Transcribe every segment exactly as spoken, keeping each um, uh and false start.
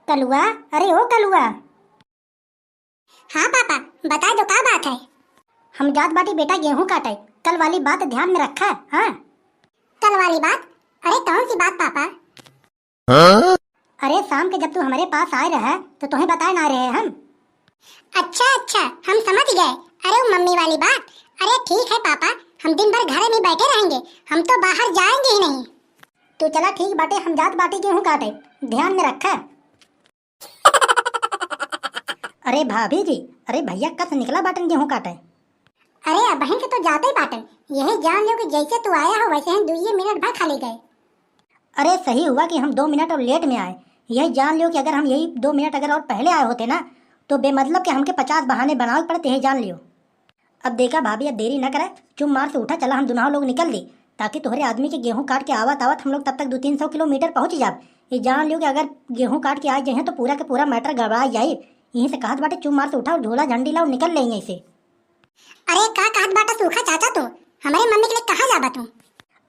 कलुआ, अरे ओ कलुआ। हाँ पापा, बताइ दो, का बात है? हम जात बाटी बेटा गेहूं काटे, कल वाली बात ध्यान में रखा, हाँ? कल वाली बात? अरे कौन सी बात पापा? हाँ? अरे शाम के जब तू हमरे पास आए रहे तो तुहें बताए ना रहे हम। अच्छा अच्छा, हम समझ गए। अरे वो मम्मी वाली बात। अरे ठीक है पापा, हम दिन भर घरे में बैठे रहेंगे, हम तो बाहर जाएंगे ही नहीं। तो चला ठीक बाटे, हम जात बाटी गेहूं काटे, ध्यान में रखा। अरे भाभी जी, अरे भैया कस निकला बाटन गेहूं काटे। अरे अबहिन के तो जाते ही बाटन, यही जान लो कि जैसे तू आया हो वैसे ही दुइये मिनट भर खाली गए। अरे सही हुआ कि हम दो मिनट और लेट में आए। यही जान लियो कि अगर हम यही दो मिनट अगर और पहले आए होते ना, तो बेमतलब के हमके पचास बहाने बनावे पड़ते, यही जान लियो। अब देखा भाभी, अब देरी न करे, चुप मार से उठा, चला हम दुनहु लोग निकल दी, ताकि तोहरे आदमी के गेहूं काट के आवत आवत हम लोग तब तक दो तीन सौ किलोमीटर पहुंच जाब। ये जान लियो कि अगर गेहूं काट के आ जाए तो पूरा के पूरा मैटर गड़बड़ा जाई। यहीं से कहत बाटे, चुप मार से उठा और झोला झंडी ला और निकल ले यहीं से। अरे का कहत बाटा सूखा चाचा तू? हमरे मम्मी के लिए कहाँ जाबा तू?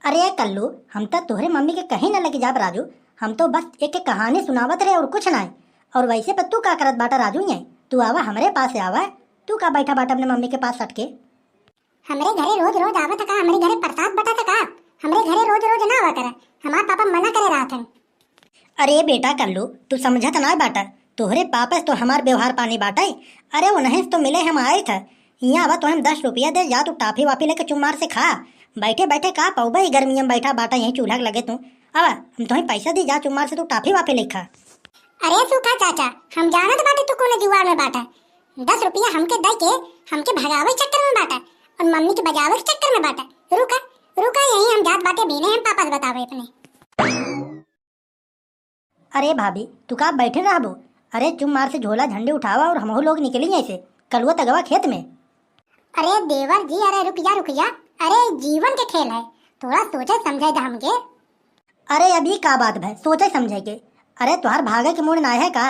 अरे कल्लू, हम तो तोहरे मम्मी के कहीं न लेके जाब राजू, हम तो बस एक, एक कहानी सुनावत रहे और कुछ नाय। और वैसे पर तू का करत बाटा राजू? ये तू आवा हमरे पास आवा, तू का बैठा बाटा अपने मम्मी के पास सटके? हमरे घरे रोज रोज आवत का, हमरे घरे प्रसाद बटा का, हमरे घरे रोज रोज ना आवा करा, हमार पापा मना करे रहत हैं। अरे बेटा कल्लू, तू समझत नाय बाटा, तोहरे पापा से तो हमार व्यवहार पानी बाटे। अरे उन्हें से तो मिले हम आए थे, यहाँ आवा तो हम दस रुपया दे, जा तू टाफी वाफी लेके चुमार से खा। बैठे बैठे का पौबा ही गर्मियों में बैठा बाटा यहीं चूल्हा के लगे तू। आवा हम तुम्हें पैसा दी, जा चुमार से तू टाफी वाफी लेके खा। अरे सूखा चाचा, हम जानत बाटे तू कौन जुआर में बाटा, दस रुपया हमके दे के हमके भगावे के चक्कर में बाटा और मम्मी के बजावे के चक्कर में बाटा। रुका, रुका, यहीं हम जात बाटे बीने हम पापा से बतावे अपने। अरे भाभी, तू का बैठे रहबो? अरे चुप मार से झोला झंडी उठावा और हमहू लोग निकली ऐसे, कलुआ तगवा खेत में। अरे देवर जी, अरे रुक जा, रुक जा। अरे जीवन के खेल है, थोड़ा सोचे समझे द हमके। अरे अभी का बात भय सोचे समझे के? अरे तोहार भागे के मूड ना है का?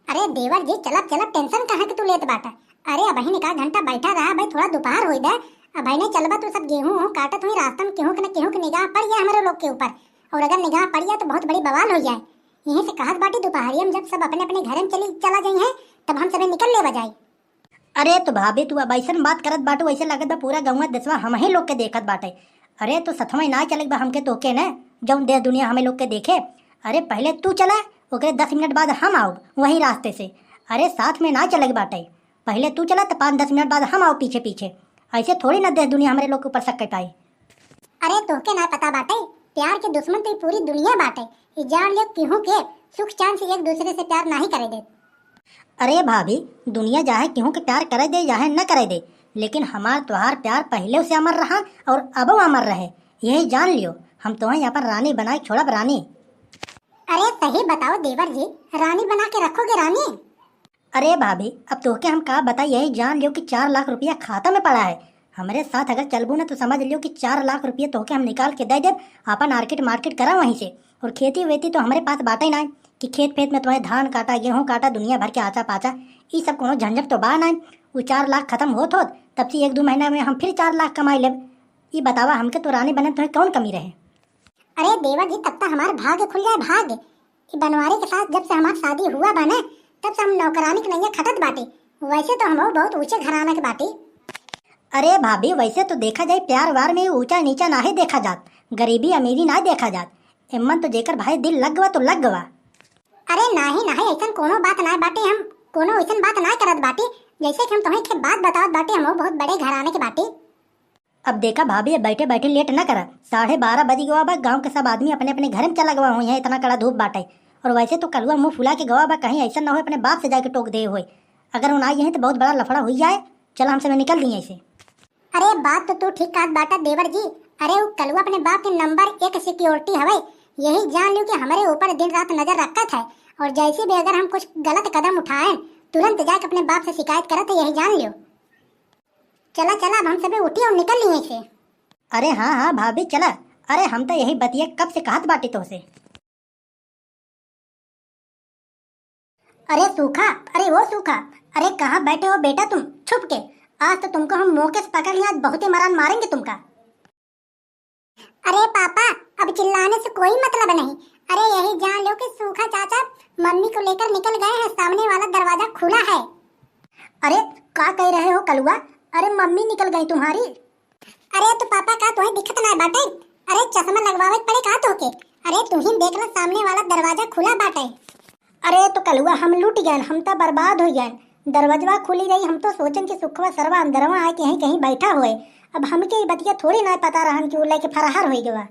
अरे देवर जी, चलब चलब, टेंशन कहाँ के तू लेत बाटा? अरे अबहिन का घंटा बैठा रहा भाई, थोड़ा दोपहर होई दे। अबहिने चलबा तू सब गेहूं हो काटत हुई रास्ता में केहू के न केहू के निगाह पड़ जाए हमरे लोग के ऊपर, और अगर निगाह पड़ जाए तो बहुत बड़ी बवाल हो जाए। यहीं से कहत बाटी दोपहरिया में जब सब अपने अपने घर में चली चला जाई हैं तब हम सभी निकल लेबा जाई। अरे तो भाभी तू अब ऐसन बात करत बाटू, ऐसे लगत बा पूरा गौवा देसवा हमही लोग के देखत बाटे। अरे तो सथवा ना चले बा हमके तोके न, जौन देश दुनिया हमें लोग के देखे। अरे पहले तू चला, ओकरे दस मिनट बाद हम आउब वही रास्ते से। अरे साथ में ना चले बाटे, पहले तू चला तो पाँच दस मिनट बाद हम आउब पीछे पीछे। ऐसे थोड़ी ना देश दुनिया हमरे लोग के ऊपर शक कर पाई। अरे तोहके ना पता बाटे, प्यार के दुश्मन तो ई पूरी दुनिया बाटे। ई जान लियो केहू के सुख चैन से एक दूसरे से प्यार नाही करे दे। अरे भाभी, दुनिया चाहे केहू के प्यार करे दे चाहे न करे दे, लेकिन हमार तोहार प्यार पहले से अमर रहा और अबो अमर रहे। यही जान लियो, हम तोहे अपन रानी बनाए छोड़ब रानी। अरे सही बताओ देवर जी, रानी बना के रखोगे रानी? अरे भाभी, अब तोहके हम का बताई, यही जान लियो कि चार लाख रुपया खाता में पड़ा है। हमरे साथ अगर चलबू ना तो समझ लियो कि चार लाख रुपया तोहके हम निकाल के दे देब, आपन आर्किट मार्किट करा वहीं से। और खेती वेती तो हमरे पास बाटे ना कि खेत फेत में तोहे धान काटा, गेहूं काटा, दुनिया भर के आचा पाचा, ई सब कोनो झंझट तो बा ना। वो चार लाख खत्म होत होत तब से एक दो महीना में हम फिर चार लाख कमाई लेब। ई बतावा हमके तो रानी बने तोहे कौन कमी रहे? अरे देवर जी, तब तो हमार भाग्य खुल जाए, भाग्य। ई बनवारी के साथ जब से हमार शादी हुआ बा ना, तब से हम नौकरानी के नैया खटत बाटी। वैसे तो हम बहुत ऊंचे घराना के बाटी। अरे भाभी, वैसे तो देखा जाए प्यार वार में ऊंचा नीचा नाहीं देखा जात, गरीबी अमीरी नाहीं देखा जात। एमन तो जेकर भाई दिल लग गवा तो लग गवा। अरे नाहीं नाहीं, ऐसन कोनो बात नाहीं बाटे, हम कोनो ऐसन बात नाहीं करत बाटी। जैसे कि हम तुम्हें एक बात बतावत बाटी, हम बहुत बड़े घराने के बाटी। अब देखा भाभी, अब बैठे बैठे लेट न करा, साढ़े बारह बज गवा बा, गाँव के सब आदमी अपने अपने घर में चला गवा होइहैं, इतना कड़ा धूप बाटे। और वैसे तो कलुआ मुंह फुला के गवा बा, कहीं ऐसा न हो अपने बाप से जाके टोक दे होए। अगर वो ना आई है तो बहुत बड़ा लफड़ा हुई जाए। चला हम सब निकल दिए ऐसे। अरे बात तो तू ठीक कहत बाटा देवर जी। अरे वो कलुआ अपने बाप के नंबर एक सिक्योरिटी हवे, यही जान लियो कि हमारे ऊपर दिन रात नजर रखत है। और जैसे भी अगर हम कुछ गलत कदम उठाएं, तुरंत जाके अपने बाप से शिकायत करत है, यही जान लियो। चला चला, अब हम सभी उठी और निकल लिए से। अरे हाँ हाँ भाभी चला। अरे हम तो यही बतिया कब से कहत बाटी तोहसे। अरे सूखा, अरे वो सूखा, अरे कहाँ बैठे हो बेटा तुम छुप के? आज तो तुमको हम मौके से पकड़ लिया, आज बहुत ही मरान मारेंगे तुमका। अरे पापा, अब चिल्लाने से कोई मतलब नहीं। अरे यही जान लो कि सूखा चाचा मम्मी को लेकर निकल गए हैं, सामने वाला दरवाजा खुला है। अरे, का कह रहे हो कलुआ? अरे, मम्मी निकल गई तुम्हारी। अरे, तो पापा का तुम्हें दिखत ना बाटे? अरे, चश्मा लगवावे के पड़े का तोहके? अरे, तू ही देख ला, सामने वाला दरवाजा खुला बाटे। अरे, तो कलुआ, हम लूट गए, हम तो बर्बाद हो गए। दरवाजवा खुली रही, हम तो सोचन कि सुखवा सरवा अंदरवा आए के यहीं कहीं बैठा होए। अब हमके ई बतिया थोड़ी ना पता रहन कि वो लेके फरार हो गवा।